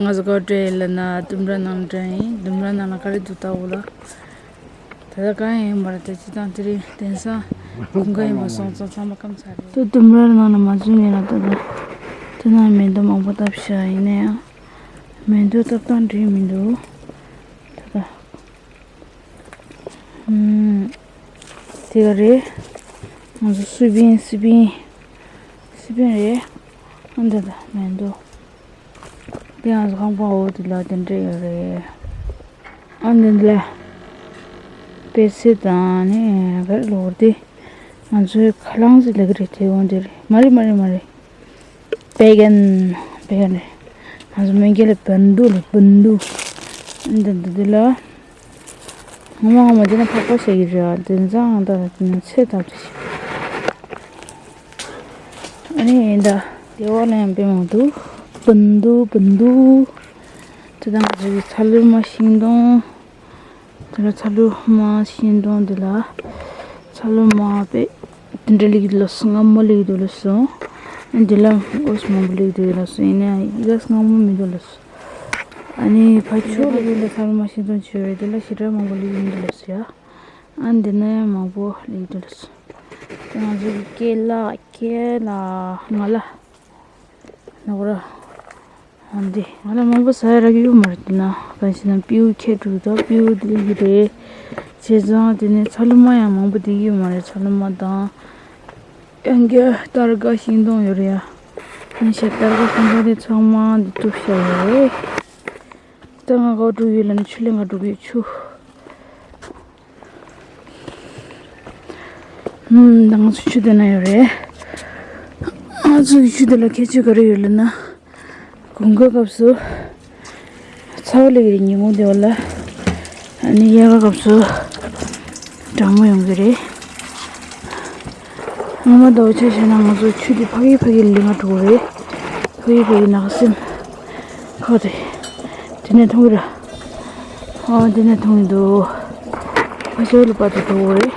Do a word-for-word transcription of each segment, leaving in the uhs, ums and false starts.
ང་ཚོ་ག་བྲེལ་ལ་ན་ལྡུམ་ར་ནང་འདྲ་ཡིན། ལྡུམ་ར་ནང་ལ་ག་རེ་འདུག་ལྟ་འོ་ལ། ད་ལྟ་གང་ཡིན་མ་རེད། ད་སྤྱི་བཏང་དེ་རིང་དེང་སང་དགུན་ཁ་ཡིན་པ་སོང་ཙང་ཚང་མ་སྐམ་ཚར་རེད། ད་ལྡུམ་ར་ནང་ལ་མ་འཛུལ་ནས་ལ་ད་ལྟ་དེ་ན་མེ་འདོད་མང་པོ་བཏབ་ཤག་ཡིན་ན་ཡང་མེ་འདོད་བཏབ་སྟངས་འགྲིག་མི་འདུག་ད་ལྟ། ཨུམ། དེ་ག་རེད། ང་ཚོ་སུ་པིན་སུ་པིན་སུ་པིན་རེད། ཨ་འདི་ད་མེ་འདོད། དེ་ང་ཚོ་ཁང་པ་འོག་དེ་ལ་དེ་འདྲ་ཡོད་རེད། ཨ་འདི་འདི་ལ་པེ་སེ་དང་ནི་ག་རེ་ལོར་དེ་ང་ཚོའི་ཁ་ལང་ཟི་ལ་གི་རེད། དེ་འོང་དེ་རེད། མ་རེད་མ་རེད་མ་རེད། པེ་གན། པེ་གན་རེད། ང་ཚོ་མོན་སྐད་ལ་བན་དུ་ལ་བན་དུ། འདི་འདི་འདི་ལ། ངོ་མ་ངོ་མ་འདི་ན་ཕག་པ་ཞིག་གི་རེད། དེ་ཚང་ད་ཚེ་ཐབས་ཏེ་ཞིག་ཨ་ནི་ཡིན་ད། དེ་བ་ལ་ཡང་དཔེ་མང་འདུག་བན་དུ་བན་དུ། དེ་དང་ང་ཚོ་གི་ཚ་ལུ་མ་ཤིང་སྡོང་། དེ་ལ་ཚ་ལུ་མ་ཤིང་སྡོང་འདི་ལ། ཚ་ལུ་མ་པེ། དེ་འདྲ་ལེགས་འདུག་ལ་སོ། སྔ་མོ་ལེགས་འདུག་ལ་སོ། འདི་ལ་འོས་མང་པོ་ལེགས་འདུག་ལ་སོ། ཡིན་ན་ཡི་ག་སྔ་མོ་མི་འདུག་ལ་སོ། ཨ་ནི་ཕ་ཆུ་ལ་ཡིན་ལ་ཚ་ལུ་མ་ཤིང་སྡོང་ཆུ་རེད། དེ་ལ་ཞེ་དྲག་མང་པོ་ལེགས་འདུག་ལ་སོ་ཡ། ཨ་འདི་ན་ཡང་མང་པོ་ལེགས་འདུག་ལ་སོ། དེ་ང་ཚོ་གི་ཀེ་ལ་ཀེ་ལ་ང་ལ། ནོག་ར། འདི་ང་ལ་མང་པོ་ཟ་ཡ་རག་གི་ཡོད་མ་རེད། དེ་ན་གང་ཞིག་ན་པིའུ་ཁྱེར་འགྲོ་ད། པིའུ་འདི་གི་རེད། བྱས་ཙང་དེ་ནས་ཚ་ལུ་མ་ཡང་མང་པོ་འདི་གི་ཡོད་མ་རེད། ཚ་ལུ་མ་དང་། ཡང་བསྐྱར་སྟར་ཀ་ཤིང་སྡོང་ཡོད་རེད་ཡ། ནི་ཞེ་སྟར་ཀ་ཤིང་སྡོང་དེ་ཚང་མ་འདི་གཏུབ་བཞག་ཡོད་རེད། ད་ང་ག་འགྲོ་ཡོད་ལ་ནི་ཆུ་ལེན་ག་འགྲོ་གི་ཡོད། ཆུ། ཧུམ། ད་ང་ཚོ་ཆུ་དེ་ན་ཡོད་རེད། ང་ཚོ་གི་ཆུ་དེ་ལ་ཁྱད་ཆོས་ག་རེ་ཡོད་ལབ་ན། དགུན་ཁ་སྐབས་སུ་ཚ་བ་ལེགས་རེད། ཉིན་གུང་དེ་བ་ལ། ཨ་ནི་དབྱར་ཁ་སྐབས་སུ་གྲང་མོ་ཡོང་གི་རེད། སྔོན་མ་ཟླ་བ་ཆ་བཞག་ན་ང་ཚོ་ཆུ་དེ་ཕ་གི་ཕ་གི་ལ་ལེན་ག་འགྲོ་གི་རེད། ཕ་གི་ཕ་གི་ནག་སེམས་ཁ་དེ་དེ་ནས་མཐོང་གི་ར། ཨ་འདི་ནས་མཐོང་གི་འདུག་ཕ་ཤོལ་ལ་པ་དེ་འགྲོ་གི་རེད།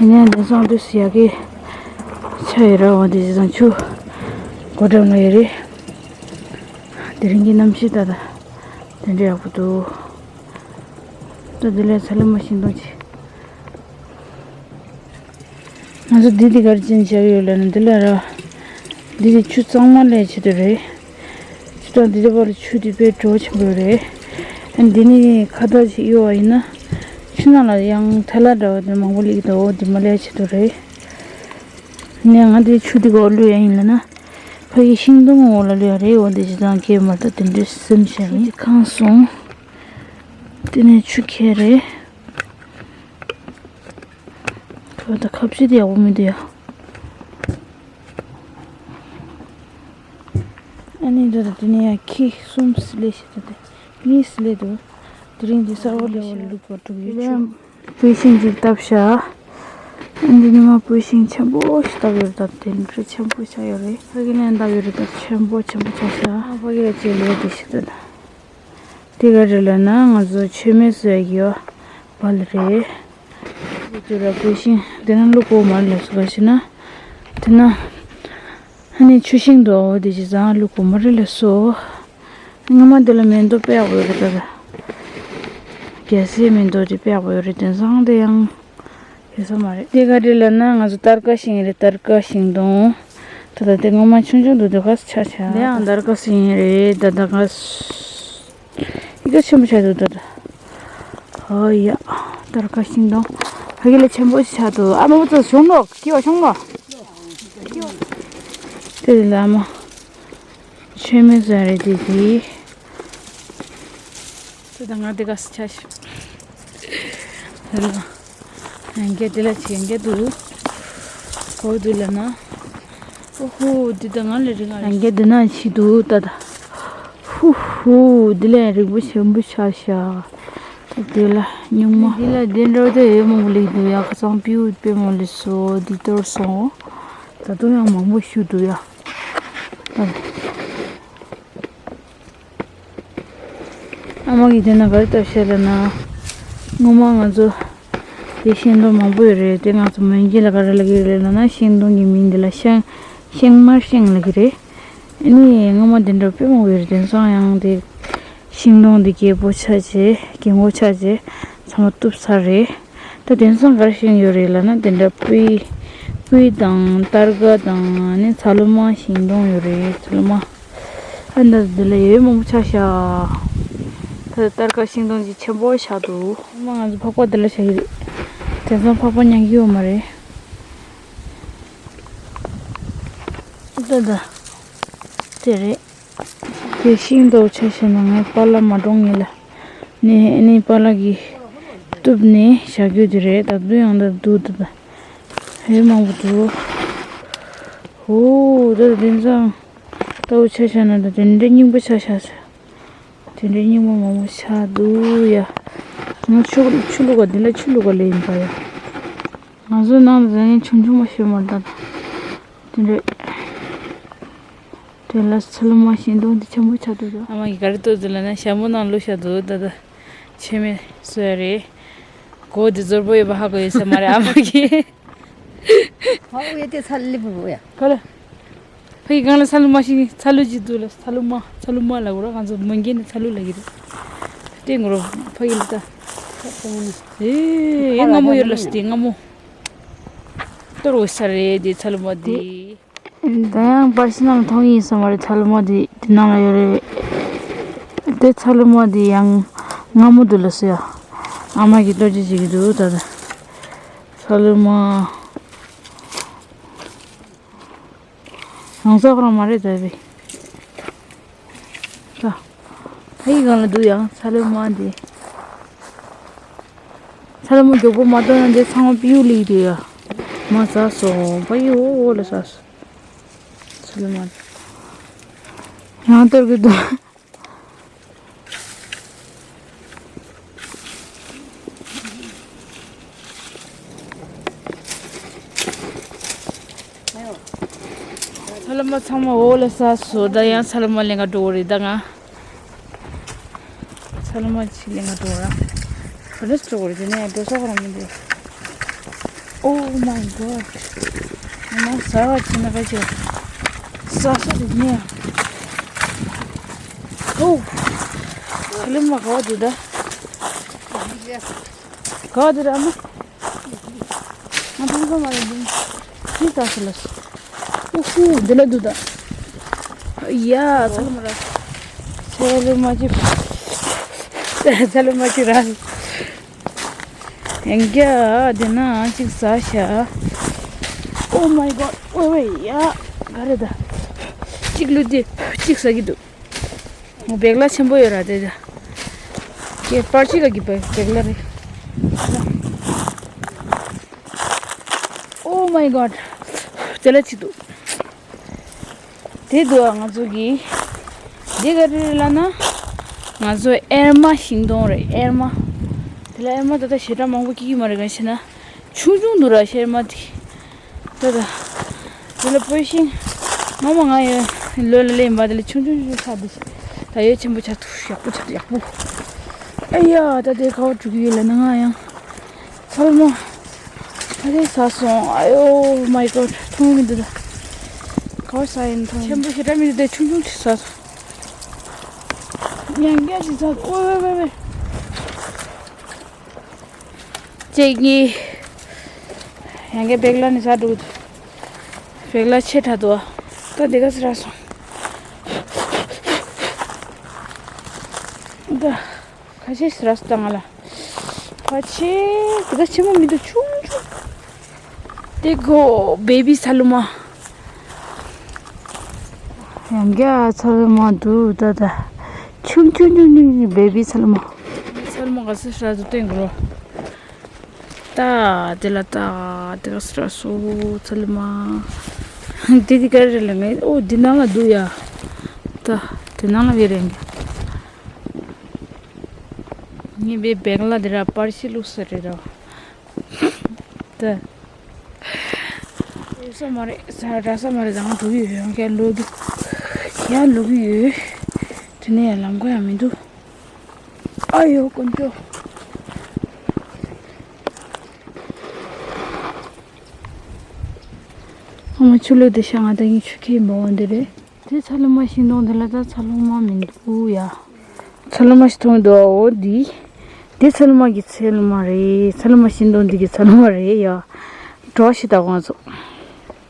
ཡིན་ནའི་འདི་སང་དུས་ཡག་གི་ཆ་ཡོད་ར། འོ་འདི་ཟང་ཆུ་སྒོ་འགྲམ་ལ་ཡོད་རེད། དེ་རིང་གི་གནམ་གཤིས་ད་ད་དེ་འདྲ་ཡག་པོ་འདུག་ད་འདི་ལས་ཚ་ལུ་མ་ཤིང་སྡོང་ཅིག་ང་ཚོ་འདི་འདི་གར་ཅན་བྱ་ཡོད་ལ་ནི་འདི་ལ་ར། འདི་འདི་ཆུ་གཙང་མ་ལས་ཆེད་དུ་རེད། ཆུ་དང་འདི་འདི་བར་ཆུ་འདི་དཔེ་བྲོ་ཆེན་པོ་རེད། ཨ་འདི་ནི་ཁ་བཏགས་ཅིག་གཡོ་བ་ཡིན་ན། ཆུ་ནང་ལ་ཡང་ཐལ་ལ་འདྲ་བ་དེ་མང་པོ་ལིག་འདུག་འོ་འདི་མ་ལས་ཆེད་དུ་རེད། ནས་ང་འདི་ཆུ་འདི་གོ་ལུས་ཡ་ཡིན་ལ་ན། ཕ་གི་ཤིང་སྡོང་འོག་ལ་ལུས་ཡ་རེད། འོ་འདི་ཅི་དང་གས་མ་ད་དེ་འདྲའི་སེམས་ཤར་ཡིན། ཁང་སོང་། དེ་ནས་ཆུ་ཁྱེར་རེད། ཁ་ད་ཁ་བྱེད་དེ་ཡག་པོ་མི་འདུག་ཡ། ཨ་ནི་འདི་ད་དེ་ནས་ཡ་ཁྱི་གསུམ་སི་ལེ་ཞིག་ད་དེ་གཉིས་སི་ལེ་འདུག་དེ་རིང་འདི་གསར་བ་ལེ་ཞིག་ལུག་པ་དྲུག་ཡོད་ཆུ། པུས་ཤིང་ཅིག་བཏབ་ཤག་ཨ་འདི་ཉི་མ་པུས་ཤིང་ཆེན་པོ་ཞིག་བཏབ་ཡོད་རེད། ད་དེ་འདྲ་ཆེན་པོ་ཆགས་ཡོད་རེད། ཕ་གི་ནས་བཏབ་ཡོད་རེད། ད་ཆེན་པོ་ཆེན་པོ་ཆགས་ཤག་ཨ་ཕ་གི་ལ་ཅིག་ལོ་དེ་ཞིག་ད་ད། དེ་ག་རེ་ལབ་ན་ང་ཚོ་མཆོད་མེ་བཟོ་ཡག་གི་བལ་རེད། དེ་ཚོ་ར་པུས་ཤིང་དེ་ན་ལུག་གོ་མ་ལ་སུ་ག་ཤི་ན། དེ་ན། ཨ་ནི་ཆུ་ཤིང་དུ་འོ་དེ་ཅི་ཟང་ལུག་གོ་མ་རེད་ལ་སོ། སྔ་མ་འདི་ལ་མེ་ཏོག་དཔེ་ཡག་པོ་ཡོད་རེད་ད། རྒྱལ་སྲས་མེ་ཏོག་དེ་དཔེ་ཡག་པོ་ཡོད་རེད། དེང་སང་དེ་ཡང་ཡོད་ས་མ་རེད། དེ་ག་རེ་ལབ་ན་ང་ཚོ་སྟར་ཀ་ཤིང་རེད། སྟར་ཀ་ཤིང་སྡོང་། ད་ལྟ་དེ་སྔོན་མ་ཆུང་ཆུང་འདུག་དེ་ག་ས་ཆ་ཆ་དེ་ཡང་སྟར་ཀ་ཤིང་རེད། ད་ད་ག་ས་ཡི་ག་ཆེན་པོ་ཆགས་འདུག་ད་ད། ཨོ་ཡ། སྟར་ཀ་ཤིང་སྡོང་ཕ་གི་ལ་ཆེན་པོ་ཆགས་འདུག་ཨ་མ་བུ་ཚོ་གཞོང་ལོག་ཀི་བ་གཞོང་ལོག་དེ་ལ་མ། མཆོད་མེ་ཟ་རེད་དེ་དེ། དེ་ད་ང་དེ་ག་ས་ཆ་ཞིག་ཡང་སྐད་དེ་ལ་ཆེ་ཡང་སྐད་འདུག་གོ་འདུག་ལ་ན། ཨོ་ཧོ་འདི་ད་ང་ལ་རིང་ང་ཡང་སྐད་འདི་ན་ཆི་འདུག་ད་ད། ཧུ་ཧུ་འདི་ལ་རིང་པོ་ཆེན་པོ་ཆགས་ཤག་དེ་ལ་སྨྱུག་མ། འདི་ལ་དེ་འདྲ་དེ་ཡོད་མང་པོ་ལེགས་འདུག་ཡ། ཁ་སང་པིའུ་དཔེ་མང་ལེགས་སོ་འདི་གཏོར་སོང་། ད་དུང་ཡང་མང་པོ་ཞིག་འདུག་ཡ། ཨ་མ་གིས་དེ་ན་ག་རེ་བཏབ་ཤག་ལབ་ན། སྔོན་མ་ང་ཚོ་དེ་ཤིང་སྡོང་མང་པོ་ཡོད་རེད། དེ་ང་ཚོ་མོན་གྱི་ལ་ག་རེ་ལབ་ཀྱི་རེད་ལབ་ན་ཤིང་སྡོང་གི་མིང་འདི་ལ་ཤིང་ཤིང་དམར་ཤིང་ལབ་ཀྱི་རེད། ཨ་ནི་སྔོན་མ་དེ་འདྲ་དཔེ་མང་པོ་ཡོད་རེད། དེང་སང་ཡང་དེ་ ཤིང་སྡོང་འདི་རྒྱལ་པོ་ཆགས་བྱས་རྒྱལ་མགོ་ཆགས་བྱས་ཚང་མ་གཏུབ་ཚར་རེད། ད་དེང་སང་ག་རེ་བཞེངས་ཡོད་རེད་ལབ་ན་དེ་འདྲ་སྤོས་སྤོས་དང་སྟར་ཀ་དང་ནི་ཚ་ལུ་མ་ཤིང་སྡོང་ཡོད་རེད། ཚ་ལུ་མ། ཨ་ནི་འདི་ལ་ཡོད་མང་པོ་ཆགས་ཤག་ད་སྟར་ཀ་ཤིང་སྡོང་ཅིག་ཆེན་པོ་ཆགས་འདུག་ཨ་མ་ང་ཚོ་ཕག་པ་འདི་ལ་བཞག་གི་རེད། དེང་སང་ཕག་པ་ཉར་གི་ཡོད་མ་རེད། ད་ད། དེ་རེད། དེ་ཤིང་ཏོག་ཆ་བཞག་ན་ངའི་པཱ་ལགས་མ་གྲོངས་ངེས་ལ། ནས་ནས་པཱ་ལགས་ཀྱིས་གཏུབ་ནས་བཞག་རྒྱུ་དེ་རེད། ད་དུང་ཡང་ད་འདུག་འདུག་ད། ཧེ་མང་པོ་འདུག་ཧོ་ད་དེང་སང་ལྟ་བུ་ཆ་བཞག་ན་ད་དེ་འདྲའི་རྙིང་པ་ཆ་བཞག་ས། དེ་འདྲའི་རྙིང་པ་མང་པོ་ཆགས་འདུག་ཡ། ང་ཆུ་ཆུ་བླུག་ག་འདི་ལ་ཆུ་བླུག་ག་ལས་ཡིན་པ་ཡ། ང་ཚོའི་ནང་དུ་ཟ་ནས་ཆུང་ཆུང་མ་ཤོད་མར་ད་དེ་འདྲའི། དེ་ལ་ཚ་ལུ་མ་ཤིང་སྡོང་འདི་ཆེན་པོ་ཆགས་འདུག་ཨ་མ་གིས་ག་རེ་ལྟོས་འདུག་ལབ་ན་ཞྭ་མོ་ནང་བླུགས་བཞག་འདུག་ད་ལྟ་ཆེ་མེད་བཟོས་རེད། གོ་འདི་ཛོར་པོ་ཡོད་པ་ཧ་གོ་ཡོད་ས་མ་རེད་ཨ་མ་གིས། ཧའོ་ཡེ་དེ་ཚ་ལི་བུ་བུ་ཡ། ག་ལ། ཕ་གི་སྒང་ལ་ཚ་ལུ་མ་ཤིང་ཚ་ལུ་ཅིག་འདུག་ལ་ཚ་ལུ་མ་ཚ་ལུ་མ་ལ་གོ་ར་ང་ཚོ་མོན་གྱི་ནི་ཚ་ལུ་ལ་གི་རེད། ལྟོས་གོ་ར་ཕ་གི་ལ་ལྟ། ཨེ་ཨེ་སྔ་མོ་ཡོད་ལ་སྟེ་སྔ་མོ། གཏོར་འོས་ས་རེད་དེ་ཚ་ལུ་མ་དེ། ད་ཡང་པར་ཤིང་ནང་མཐོང་ཡིན་ས་མ་རེད། ཚ་ལུ་མ་དེ་དེ་ནང་ལ་ཡོད་རེད། དེ་ཚ་ལུ་མ་དེ་ཡང་སྔ་མོ་འདུག་ལ་སོ་ཡ། ཨ་མ་གིས་ལྟོ་ཅི་བྱེད་ཀྱི་འདུག་ད་ད། ཚ་ལུ་མ། རང་ས་ཁོ་རང་མ་རེད་ད་བས། ད། ཕ་ཡི་སྒང་ལ་འདུག་ཡང་ཚ་ལུ་མ་འདི། ཚ་ལུ་མ་མགྱོགས་པོ་མ་གཏོང་ན་འདི་ཚང་མ་པིའུ་ལི་འདུག་ཡ། མ་ཟ་སོང་ཕ་ཡི་འོ་འོ་ལ་ཟ་སོང་། ཚ་ལུ་མ་འདི། ཡང་གཏོར་གི་འདུག་ཚ་ལུ་མ་ཚང་མ་འོ་ལ་ཟ་སོང་། ད་ཡང་ཚ་ལུ་མ་ལེན་ག་འགྲོ་གི་རེད་ད་ང་། ཚ་ལུ་མ་ཅིག་ལེན་ག་འགྲོ་ར། ག་འདྲ་འགྲོ་གི་རེད་དེ་ནས་འགྲོ་ས་ག་རང་མི་འདུག Oh my god. ང་ཟ་བ་ཅི་ན་ག་ཅི། ཟ་ས་རེད་ནས། ཨོ། ཚ་ལུ་མ་ག་བ་འདུག་ད། ག་བ་འདུག་ད་ཨ་མ། ང་ཐང་ས་མ་རེད་འདུག་ཅི་ཟ་ས་ལ། ཨུ་ཧུ་འདི་ལ་འདུག་ད། ཡ་ཚ་ལུ་མ་ར། ཚ་ལུ་མ་ཅི། ཚ་ལུ་མ་ཅི་ར། ཡང་རྒྱ་དེ་ན་གཅིག་ཟ་ཤ Oh my god. ཝེ་ཝེ་ཡ། ག་རེ་ད། གཅིག་ལུས་དེ་གཅིག་ཟ་གི་འདུག་ངོ་བེག་ལ་ཆེན་པོ་ཡོད་ར་དེ་ད། ཀེ་པར་ཆི་ག་གི་བེག་ལ་རེད། Oh my god. དེ་ལ་གཅིག་འདུག་དེ་འདུག་ཨ་ང་ཚོ་གི། འདི་ག་རེ་རེད་ལབ་ན། ང་ཚོ་ཨེར་མ་ཤིང་སྡོང་རེད་ཨེར་མ། དེ་ལ་ཨེར་མ་ད་ལྟ་ཞེ་དྲག་མང་པོ་སྐྱེ་གི་མ་རེད་ག་ཤེ་ན། ཆུང་ཆུང་འདུག་ར་ཤེར་མ་དེ། ད་ད། དེ་ལ་སྤོས་ཤིང་། ངོ་མ་ང་ཡོད་ལོ་ལ་ལེན་པ་དེ་ལ་ཆུང་ཆུང་ཆུང་ཆུང་ཆགས་འདུག་ད་ཡོད་ཆེན་པོ་ཆགས་འདུག་ཡག་པོ་ཆགས་འདུག་ཡག་པོ། ཨ་ཡ་ད་དེ་ཁ་བ་འགྲོ་གི་ཡོད་ལ་ན་ང་ཡང་། ཚ་ལུ་མ། ད་དེ་ཟ་སོང་ཨ་ཡོ་my god ཐུང་མི་འདུག་ད། ག་བ་ཟ་ཡིན་ཐང་ཆེན་པོ་ཞེ་དྲག་མི་འདུག་དེ་ཆུང་ཆུང་ཅིག་ཟ་སོང་། ཡང་བསྐྱར་ཅིག་ཟ་ཀོ་ཝེ་ཝེ་ཝེ། ཅེག་གཉིས། ཡང་བསྐྱར་བེག་ལ་ནི་ཟ་འགྲོ་གི་འདུག་བེག་ལ་ཆེ་དྲགས་འདུག་ད་འདི་ག་ཟེར་སོང་། ད། ཁ་ཤས་ཟེར་སོང་ད་ང་ལ། ཕ་ཆེ། འདི་ག་ཆེན་པོ་མི་འདུག་ཆུང་ཆུང་། དེ་གོ་བེ་བི་ཚ་ལུ་མ། ཡང་བསྐྱར་ཚ་ལུ་མ་འདུག་ད་ད། ཆུང་ཆུང་ཆུང་ཆུང་བེ་བི་ཚ་ལུ་མ། ཚ་ལུ་མ་ག་ཚོད་ཧྲ་ཚོད་སྟོན་དགོས་རོ། ད་དེ་ལ་ད་དེ་ག་ཧྲ་སོ་ཚ་ལུ་མ། དེ་དེ་ག་རེ་ལ་ངས་ཨོ་འདི་ནང་ལ་འདུག་ཡ། ད་དེ་ནང་ལ་ཡོད་རེད། ངས་བེ་བེག་ལ་དེ་ར་པར་ཤི་ལུགས་ས་རེད་ར། ད། ཡོད་ས་མ་རེད་ས་ར་ས་མ་རེད་ད་ང་འགྲོ་གི་ཡོད་ཡང་བསྐྱར་ལོག་གི་ཡང་ལོག་གི་ཡོད། དེ་ནས་ཡང་ལམ་ཁ་ཡང་མི་འདུག་ཨ་ཡོ་དཀོན་མཆོག་ཨ་མ་ཆུ་ལོག་དེ་ཤ་ང་ད་ཡིན་ཆུ་ཁའི་འབབ་བ་འདི་རེད། དེ་ཚ་ལུ་མ་ཤིང་སྡོང་དེ་ལ་ད་ཚ་ལུ་མ་མི་འདུག་ཡ། ཚ་ལུ་མ་ཞིག་མཐོང་འདུག་འོ་འདི། འདི་ཚ་ལུ་མ་གི་ཚ་ལུ་མ་རེད། ཚ་ལུ་མ་ཤིང་སྡོང་འདི་གི་ཚ་ལུ་མ་རེད་ཡ། བྲོ་ཞིག་ལྟ་གོང་ཚོ།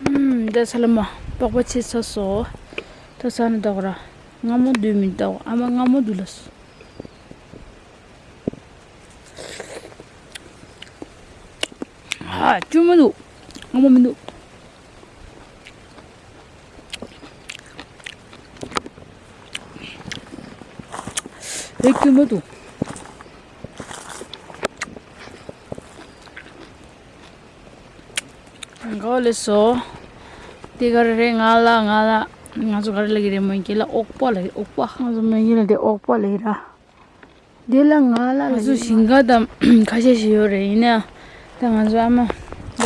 ཨུམ། འདི་ཚ་ལུ་མ་པགས་པ་ཆེ་ས་སོ། ད་ས་ནི་ལྟ་གོ་ར། སྔ་མོ་དུས་མི་ལྟ་གོ་ཨ་མ་སྔ་མོ་དུས་ལ་སོ། ཨ། སྐྱུར་མོ་འདུག་སྔ་མོ་མི་འདུག་ཨེ། སྐྱུར་མོ་འདུག་ག་བ་ལས་སོ། དེ་ག་རེ་རེད། ང་ལ་ང་ལ་ང་ཚོ་ག་རེ་ལ་གི་རེད། མོན་གྱི་ལ་ཨོག་པ་ལ་གི་ཨོག་པ། ང་ཚོ་མོན་གྱི་ལ་དེ་ཨོག་པ་ལ་གི་ར། དེ་ལ་ང་ལ་ང་ལ་ཚོ་གི་ཞིང་ཁ་དང་ཁ་ཤས་ཤིག་ཡོད་རེད། ཡིན་ན་ད་ང་ཚོ་ཨ་མ་ད་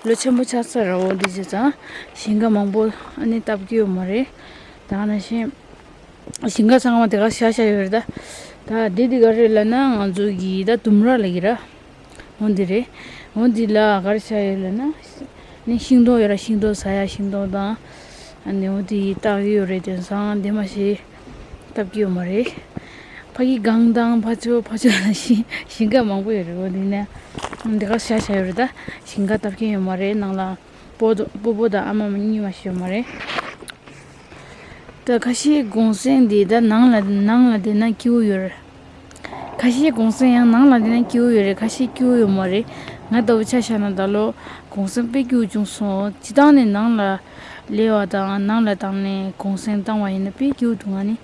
ལོ་ཆེན་པོ་ཆགས་ཚར་ར། འོ་འདི་བྱས་ཙང་ཞིང་ཁ་མང་པོ་ཨ་ནི་བཏབ་ཀྱི་ཡོད་མ་རེད། ད་ནང་བཞིན་ཞིང་ཁ་ཚང་མ་དེ་ག་ཤ་ཤ་ཡོད་རེད་ད། ད་དེ་དེ་ག་རེད་ལབ་ན་ང་ཚོ་གི་ད་ལྡུམ་ར་ལ་གི་ར། འོ་འདི་རེད། འོ་འདི་ལ་ག་རེ་བྱས་ཡོད་ལབ་ན། ནི་ཤིང་ཏོག་ཡོད་ར། ཤིང་ཏོག་ཟ་ཡ་ཤིང་ཏོག་དང་། ཨ་ནི་འོ་འདི་བཏབ་ཀྱི་ཡོད་རེད། དེང་སང་འདི་མ་ཤེས། བཏབ་ཀྱི་ཡོད་མ་རེད། ཕ་གི་སྒང་དང་ཕ་ཕྱོགས་ཕ་ཕྱོགས་ལ་ཤིང་ཤིང་ཁ་མང་པོ་ཡོད་རེད། འོ་འདི་ནས་འདི་ག་ཤ་ཤ་ཡོད་རེད་ད། ཞིང་ཁ་བཏབ་མཁན་ཡོད་མ་རེད། ནང་ལ་སྤོ་སྤོ་བོ་དང་ཨ་མ་གཉིས་མ་ཤི་ཡོད་མ་རེད། ད་ཁ་ཤས་གུང་སེང་འདི་ད་ནང་ལ་ནང་ལ་བསྡད་ན་སྐྱིད་པོ་ཡོད་རེད། ཁ་ཤས་གུང་སེང་ཡང་ནང་ལ་བསྡད་ན་སྐྱིད་པོ་ཡོད་རེད། ཁ་ཤས་སྐྱིད་པོ་ཡོད་མ་རེད། ང་ལྟ་བུ་ཆ་བཞག་ན་ད་ལོ་གུང་སེང་དཔེ་སྐྱིད་པོ་བྱུང་སོང་། སྤྱིར་བཏང་ནས་ནང་ལ་སླེབས་པ་དང་ནང་ལ་བཏང་ནས་གུང་སེང་བཏང་བ་ཡིན་ན་དཔེ་སྐྱིད་པོ་འདུག་ང་ནི་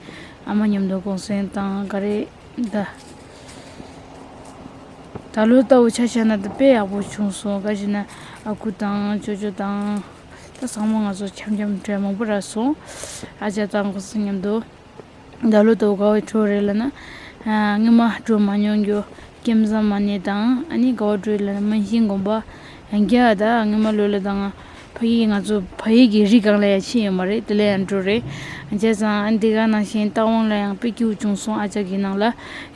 ཨ་མ་མཉམ་དུ་གུང་སེང་བཏང་ག་རེ་ད། ད་ལོ་ལྟ་བུ་ཆ་བཞག་ན་ད་དཔེ་ཡག་པོ་བྱུང་སོང་། ག་ཅི་ན་ཨ་ཁུ་དང་ཅོ་ཅོ་དང་ད་ཚང་མ་ང་ཚོ་འཆམ་འཆམ་འདྲ་མང་པོ་རག་སོང་། ཨ་ཅག་དང་གུང་སེང་མཉམ་དུ། ད་ལོ་ལྟ་བུ་ག་བ་འགྲོ་རེད་ལབ་ན། ཨ། སྔོན་མ་འགྲོ་མ་མྱོང་རྒྱུ་ཀེམ་བཟང་མ་ནས་དང་ཨ་ནི་ག་བ་འགྲོ་ལབ་ན་སྨན་ཤིང་དགོན་པ། ཡང་བསྐྱར་ད་སྔོན་མ་ལོ་ལ་དང་ཕ་ཡི་ང་ཚོ་ཕ་ཡི་གི་རི་སྒང་ལ་ཡང་ཕྱིན་ཡོད་མ་རེད། དེ་ལ་ཡང་འགྲོ་རེད། བྱས་ཙང་ཨ་འདི་ག་ནང་བཞིན་རྟ་དབང་ལ་ཡང་དཔེ་སྐྱིད་པོ་བྱུང་སོང་། ཨ་ཅག་གི་ནང་ལ་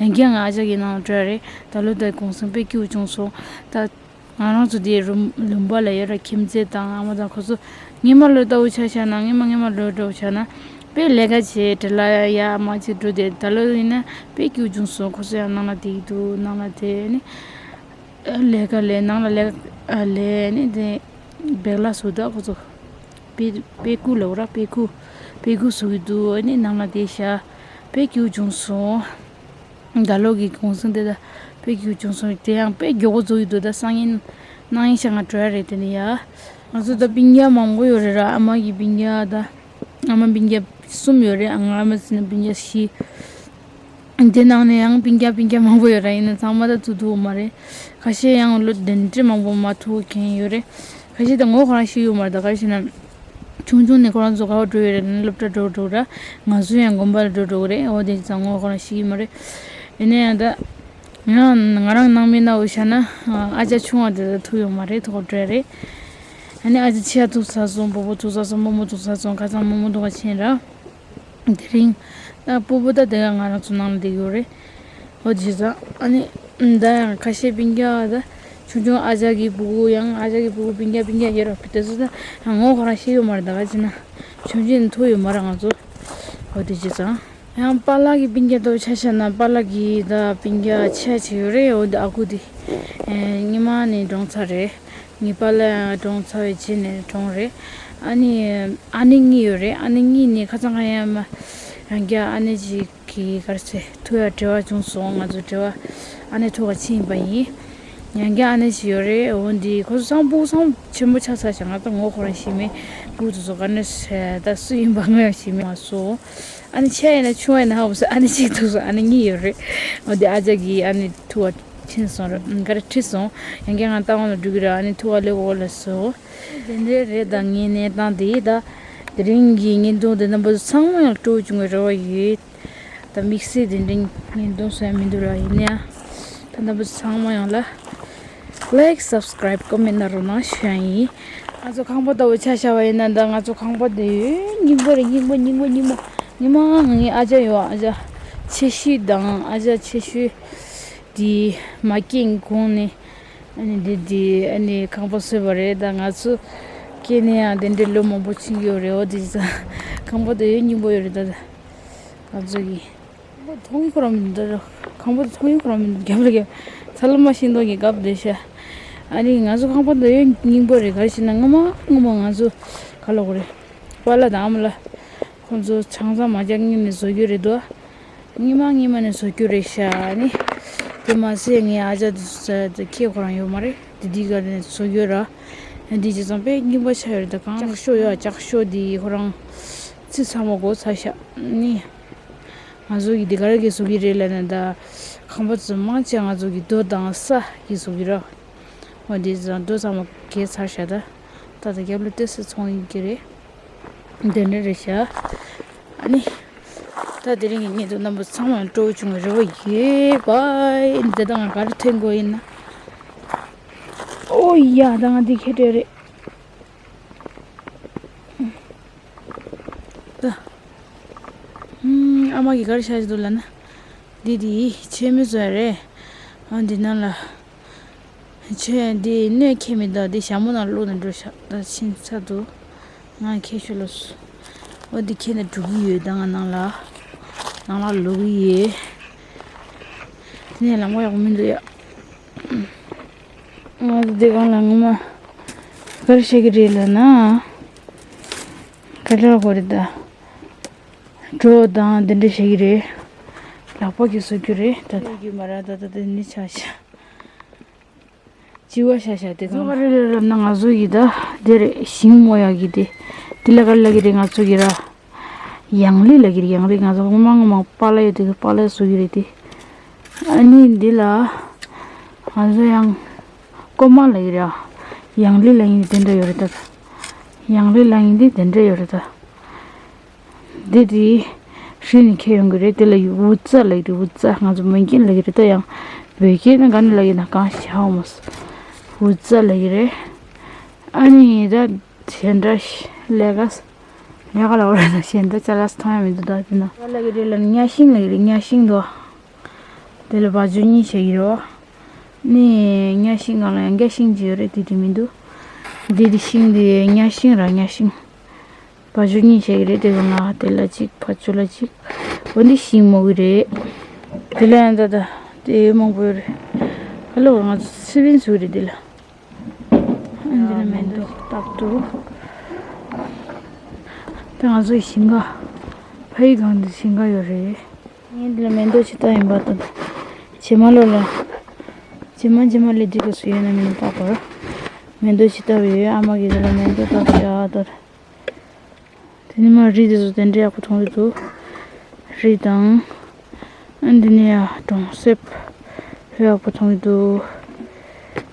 ཡང་བསྐྱར་ང་ཨ་ཅག་གི་ནང་ལ་འགྲོ་ཡ་རེད། ད་ལོ་ད་གུང་སེང་དཔེ་སྐྱིད་པོ་བྱུང་སོང་ད། ང་རང་ཚོ་དེ་རུམ་ལུང་པ་ལ་ཡོད་ར། ཁྱིམ་མཚེས་དང་ཨ་མ་དང་ཁོ་ཚོ་སྔོན་མ་ལོ་ལྟ་བུ་ཆ་བཞག་ན་སྔོན་མ་སྔོན་མ་ལོ་ལྟ་བུ་ཆ་ན་དཔེ་ལས་ཀ་བྱེད་འདྲ་ལ་ཡ་མ་བྱེད་འགྲོ་དེ། ད་ལོ་ཡིན་ན་དཔེ་སྐྱིད་པོ་བྱུང་སོང་། ཁོ་ཚོ་ཡང་ནང་ལ་བསྡད་ཀྱི་འདུག་ནང་ལ་བསྡད་ནི་ལས་ཀ་ལས་ནང་ལ་ལས་ཀ་ལས་ནི་དེ་བེག་ལ་བཟོ་ད་ཁོ་ཚོ་དཔེ་དཔེ་ཁུག་ལབ་ར། དཔེ་ཁུག་དཔེ་ཁུག་བཟོ་གི་འདུག་ནི་ནང་ལ་བསྡད་ཤག་དཔེ་སྐྱིད་པོ་བྱུང་སོང་། ད་ལོ་གི་གུང་སེང་དེ་ད་དཔེ་སྐྱིད་པོ་བྱུང་སོང་། དེ་ཡང་དཔེ་མགྱོགས་པོ་རྫོགས་ཡི་འདུག་ད་སང་ཉིན་གནངས་ཉིན་ཤག་ང་འགྲོ་ཡ་རེད། དེ་ནས་ཡ་ང་ཚོ་ད་སྤུན་ཀྱག་མང་པོ་ཡོད་རེད་ར། ཨ་མ་གི་སྤུན་ཀྱག་ད་ཨ་མ་སྤུན་ཀྱག་གསུམ་ཡོད་རེད། ཨ། ང་ཨ་མ་ཟེར་ན་སྤུན་ཀྱག་བཞི། དེ་ནང་ནས་ཡང་སྤུན་ཀྱག་སྤུན་ཀྱག་མང་པོ་ཡོད་ར། ཡིན་ན་ཚང་མ་ད་ཐུག་ཐུབ་མ་རེད། ཁ་ཤས་ཡང་ལོ་དེ་འདྲ་མང་པོ་མ་ཐུག་མཁན་ཡོད་རེད། ཁ་ཤས་ད་ངོ་ཁོ་རང་ཤེས་ཡོད་མ་རེད། ད་ག་རེ་ཟེར་ན། ཆུང་ཆུང་ནས་ཁོ་རང་ཚོ་ག་པར་འགྲོ་ཡོད་རེད་ན་སློབ་གྲྭ་འགྲོ་འགྲོ་ར། ང་ཚོ་ཡང་དགོན་པ་ལ་འགྲོ་འགྲོ་གི་རེད། འོ་དེ་ཙང་ངོ་ཁོ་རང་ཤེས་ཀྱི་མ་རེད། ཡིན་ན་ཡང་ད་ང་ང་རང་ནང་མི་ནང་བཞག་ན་ཨ་ཅག་ཆུང་བ་དེ་ད་ཐུག་ཡོད་མ་རེད། ཐུག་ག་འགྲོ་ཡ་རེད། ཨ་ནི་ཨ་ཅག་ཆེ་ཡ་ཐུག་ཚར་སོང་། སྤོ་བོ་ཐུག་ཚར་སོང་། ཁ་སང་རྨོ་མོ་ཐུག་ཚར་སོང་། ཁ་སང་རྨོ་མོ་ཐུག་ག་ཕྱིན་ར། དེ་རིང་ད་སྤོ་བོ་ད་དེ་ག་ང་རང་ཚོ་ནང་ལ་བསྡད་ཡོད་རེད། འོ་དེ་བྱས་ཙང་ཨ་ནི་ད་ཡང་ཁ་ཤས་སྤུན་ཀྱག་ད་ཆུང་ཆུང་ཨ་ཅག་གི་སྤུ་གུ་ཡང་ཨ་ཅག་གི་སྤུ་གུ་སྤུན་ཀྱག་སྤུན་ཀྱག་ཡོད་ར། དེ་ཚོ་ད་ངོ་ཁོ་རང་ཤེས་ཡོད་མ་རེད། ད་ག་ཅི་ན་ཆུང་ཆུང་ནས་ཐུག་ཡོད་མ་རེད་ང་ཚོ། འོ་དེ་བྱས་ཙང་ཡང་པཱ་ལགས་ཀྱི་སྤུན་ཀྱག་ད་ཆ་བཞག་ན་པཱ་ལགས་ཀྱི་ད་སྤུན་ཀྱག་ཆེ་ཆེ་ཡོད་རེད། འོ་དེ་ཨ་ཁུ་དེ་ཨེ་སྔོན་མ་ནས་གྲོངས་ཚར་རེད། ངའི་པཱ་ལགས་གྲོངས་ཚར་བའི་རྗེས་ནས་གྲོངས་རེད། ཨ་ནི་ཨ་ནེ་གཉིས་ཡོད་རེད། ཨ་ནེ་གཉིས་ནས་ཁ་སང་ཁ་ཡང་མ་ཡང་བསྐྱར་ཨ་ནེ་གཅིག་གིས་ག་རེ་ཟེར་ཐུག་ཡ་འབྲེལ་བ་བྱུང་སོང་། ང་ཚོ་འབྲེལ་བ་ཨ་ནེ་ཐུག་ག་ཕྱིན་པ་ཡིན། ཡང་བསྐྱར་ཨ་ནེ་ཞིག་ཡོད་རེད། འོ་འདི་ཁོ་ཚོ་ཚང་སྤུ་གུ་ཚང་ཆེན་པོ་ཆགས་ཚར་ཤག་ང་ད་ངོ་ཁོ་རང་ཤེས་མེད། སྤུ་གུ་དེ་ཚོ་ག་ནས་ད་སུ་ཡིན་པ་ངོ་ཡང་ཤེས་མེད་མ་སོང་། ཨ་ནེ་ཆེ་ཡིན་ན་ཆུང་བ་ཡིན་ན་ཧ་གོ་སོང་། ཨ་ནེ་གཅིག་ཐུག་སོང་། ཨ་ནེ་གཉིས་ཡོད་རེད། འོ་འདི་ཨ་ཅག་གིས་ཨ་ནེ་ཐུག་ག་ཕྱིན་སོང་ར། ག་རེ་ཁྲིད་སོང་། ཡང་བསྐྱར་ང་རྟ་དབང་ལ་འགྲོ་གི་ར། ཨ་ནེ་ཐུག་ག་སླེབས་འོ་ལ་སོ། དེ་འདྲའི་རེད། ད་ངའི་གནས་སྟངས་དེ་ད་དེ་རིང་གི་བརྙན་ཐུང་དེ་རྣམ་པ་ཚོ་ཚང་མ་ཡང་སྤྲོ་བོ་བྱུང་བའི་རེ་བ་ཡོད། ད་དམིགས་བསལ་དེ་འདྲའི་བརྙན་ཐུང་བཟོ་ཡ་མི་འདུག་ར། ཡིན་ན་ཡང་ད་རྣམ་པ་ཚོ་ཚང་མ་ཡང་ལ་ལའིཀ་སབ་སི་ཀ་རའིབ་ཀོ་མེན་ཊི་གནང་རོགས་གནང་ཞུ་ཡ་ཡིན། ང་ཚོ་ཁང་པ་ལྟ་བུ་ཆ་བཞག་པ་ཡིན་ན་ད་ང་ཚོ་ཁང་པ་དེ་ཡོད་རྙིང་པ་རེད། རྙིང་པ་རྙིང་པ་རྙིང་པ། སྔོན་མ་ངའི་ཨ་ཅག་ཡོད། ཨ་ཅག་ཆེ་ཤོས་དང་ཨ་ཅག་ཆེ་ཤོས་དེ་མ་སྐྱེས་གོང་ནས། ཨ་ནི་འདི་འདི་ཨ་ནི་ཁང་པ་བཟོས་པ་རེད། ད་ང་ཚོ་སྐྱེས་ནས་ཡང་དེ་འདྲའི་ལོ་མང་པོ་ཕྱིན་གྱི་ཡོད་རེད། འོ་དེ་ཙང་ཁང་པ་དེ་ཡང་རྙིང་པོ་ཡོད་རེད། ད་ང་ཚོ་གི་ མཐོང་གི་ཁོ་རང་མི་འདུག་ཁང་པ་དེ་མཐོང་གི་ཁོ་རང་མི་འདུག་རྒྱབ་ལ་རྒྱབ། ཚ་ལ་མ་ཤིང་ཏོག་གི་རྒྱབ་དེ་ཤ། ཨ་ནི་ང་ཚོ་ཁང་པ་འདི་ཡོད་རྙིང་པ་རེད། ག་རེ་ཞེ་ན་སྔོན་མ་སྔོན་མ་ང་ཚོ་ག་ལ་གོ་རེད། པཱ་ལགས་དང་ཨ་མ་ལགས་ཁོང་ཚོ་ཆང་ས་མ་རྒྱག་སྔོན་ནས་བཟོ་རྒྱུ་རེད་དོ། སྔོན་མ་སྔོན་མ་ནས་བཟོ་རྒྱུ་རེད་ཤག་ཨ་ནི་དེ་མ་ཟད་ངའི་ཨ་ཅག་དེ་ཚོ་ཁྱེད་ཁོ་རང་ཡོད་མ་རེད། དེ་དེའི་ག་ནས་བཟོ་རྒྱུ་ར། ཨ་འདི་ཅི་ཙམ་དཔེ་རྙིང་པ་ཆགས་ཡོད་རེད། ད་གང་ལྕགས་ཤོག་ཡོད། ལྕགས་ཤོག་དེ་ཁོ་རང་རྩི་ཚང་མ་དགོས་ཚར་ཤག་ཨ་ནི་ང་ཚོ་གི་དེ་ག་རེ་གིས་བཟོ་གི་རེད་ལབ་ན། ད་ཁང་པ་ཚོ་མང་ཆེ་ང་ཚོ་གི་རྡོ་དང་ས་གིས་བཟོ་གི་ར། འོ་འདི་ཚོ་རྡོ་ཚང་མ་གས་ཚར་ཤག་ད་ད་ད་རྒྱབ་ལ་ཏོག་ཙམ་ཚོང་ཡིན་གྱི་རེད། དེ་འདྲ་རེད་ཤག་ཨ་ནི་ད་དེ་རིང་གི་བརྙན་ཐུང་རྣམ་པ་ཚང་མ་སྤྲོ་བོ་བྱུང་བའི་རེ་བ་ཡོད། བཱའི། འདི་དང་ག་རེ་ཐོན་དགོས་ཡིན་ན། ཨོ་ཡ། ད་ང་འདི་ཁྱེར་འགྲོ་རེད། ད། ཨམ། ཨ་མ་གིས་ག་རེ་བཞག་འདུག་ལབ་ན། འདི་དེ་ཕྱེ་མི་བཟོ་ཡ་རེད། ཨ་འདི་ནང་ལ། ཕྱེ་འདི་སྣོད་ཁྱེར་མི་འདུག་འདི་ཞྭ་མོ་ནང་བླུགས་ནས་འགྲོ་ཤག་ད་ཕྱིན་ཚར་འདུག་ང་ཁྱེར་ཤོག་ལོ། འོ་འདི་ཁྱེར་ནས་འགྲོ་གི་ཡོད། ད་ང་ནང་ལ། ནང་ལ་ལོག་གི་ཡོད། དེ་ནས་ལམ་ཁ་ཡག་པོ་མི་འདུག་ཡ། ང་ཚོ་འདི་སྒང་ལ་ངོ་མ་ག་རེ་བཤད་ཀྱི་རེད་ལབ་ན། ག་རེ་ལབ་དགོས་རེད་ད། གྲོ་དང་འདི་འདྲ་བཤད་ཀྱི་རེད། ལག་པ་གིས་བཟོ་རྒྱུ་རེད་ད། ད་རྒྱུ་མ་ར་ད། ད་འདི་ནི་ཆ་ཤ། ལྕི་བ་ཤ་ཤ་དེ་གང་། ང་ཚོ་ག་རེ་རེད་ལབ་ན། ང་ཚོ་ཡི་ད་འདི་རེད། ཞིང་རྨོ་ཡག་གི་དེ། འདི་ལ་ག་རེ་ལབ་ཀྱི་རེད་ང་ཚོ་གི་ར། ཡང་ལི་ལབ་ཀྱི་རེད། ཡང་ལི། ང་ཚོ་སྔོན་མ་སྔོན་མ་པཱ་ལགས་ཡོད་དུས་པཱ་ལགས་བཟོ་གི་རེད་དེ། ཨ་ནི་འདི་ལ་ང་ཚོ་ཡང་ཀོ་མ་ལབ་ཀྱི་རེད། ཡང་ལི་ལབ་ཡིན་དེ་འདྲ་ཡོད་རེད་ད། ཡང་ལི་ལབ་ཡིན་དེ་དེ་འདྲ་ཡོད་རེད་ད། འདི་དེ་ཧྲི་ནས་ཁྱེར་ཡོང་གི་རེད། དེ་ལ་ཡུ་ཝུ་ཙ་ལབ་ཀྱི་རེད། ཝུ་ཙ། ང་ཚོ་མོན་གྱི་ལབ་ཀྱི་རེད་ད། ཡང་བོད་སྐད་ནི་ག་ནས་ལབ་ཀྱི་ན་གང་ཤེས་ཧ་གོ་མ་སོང་། ཝུ་ཙ་ལབ་ཀྱི་རེད། ཨ་ནི་ད་དེ་འདྲ་ལས་ཀ་ལས་ཀ་ལ་འོ་ར་ན་གཞན་དག་ཅ་ལག་མཐོང་ཡ་མི་འདུག་ད་དེ་ན། ལབ་ཀྱི་རེད་ལ་གཉའ་ཤིང་ལབ་ཀྱི་རེད། གཉའ་ཤིང་དོ། དེ་ལ་བ་ཇོ་གཉིས་བྱེད་ཀྱི་རེད། ནི་གཉའ་ཤིང་སྒང་ལ་ཡང་རྒྱ་ཤིང་ཅིག་ཡོད་རེད། དེ་དེ་མི་འདུག་འདི་དེ་ཤིང་དེ་གཉའ་ཤིང་ར་གཉའ་ཤིང་། བ་ཇོ་གཉིས་བྱེད་ཀྱི་རེད། དེ་གང་ལ་དེ་ལ་གཅིག་ཕ་ཇོ་ལ་གཅིག་འོ་འདི་ཤིང་རྨོ་གི་རེད། དེ་ལ་ཡང་ད་ད་དེ་མང་པོ་ཡོད་རེད། ཧ་ལོ་ང་ཚོ་ཚེ་བིན་ཚུགས་རེད་དེ་ལ། འདི་ལ་མེ་ཏོག་བཏབ་འདུག་ད་ང་ཚོའི་ཞིང་ཁ། ཕ་ཡི་སྒང་དུ་ཞིང་ཁ་ཡོད་རེད། ངས་འདི་ལ་མེ་ཏོག་ཅིག་བཏབ་ཡིན་པ་དང་། བྱེ་མ་ལོ་ལ། བྱེ་མ་བྱེ་མ་ལས་འགྲིག་ག་སུ་ཡོད་ན་མེད་ན་བཏབ་པར། མེ་ཏོག་ཅིག་བཏབ་ཡོད། ཨ་མ་གིས་འདི་ལ་མེ་ཏོག་བཏབ་བཞག་ད། དེ་ནས་མ་རི་དེ་ཚོ་དེ་འདྲ་ཡག་པོ་མཐོང་གི་འདུག་རི་དང་། ཨ་འདི་ནས་ཡ་གྲོང་གསེབ་ཡག་པོ་མཐོང་གི་འདུག་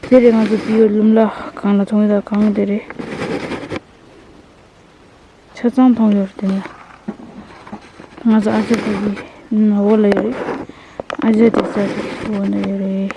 དེ་རེད་ང་ཚོ་པི་ཡོ་ལུམ་ལ་གང་ལ་མཐོང་གི་འདུག་གང་དེ་རེད། ཆ་ཚང་མཐོང་ཡོད་རེད་དེ་ནས། ང་ཚོ་ཨ་ཅག་དེ་གི་འོག་ལ་ཡོད་རེད། ཨ་ཅག་དེ་ས་དེ་འོག་ན་ཡོད་རེད།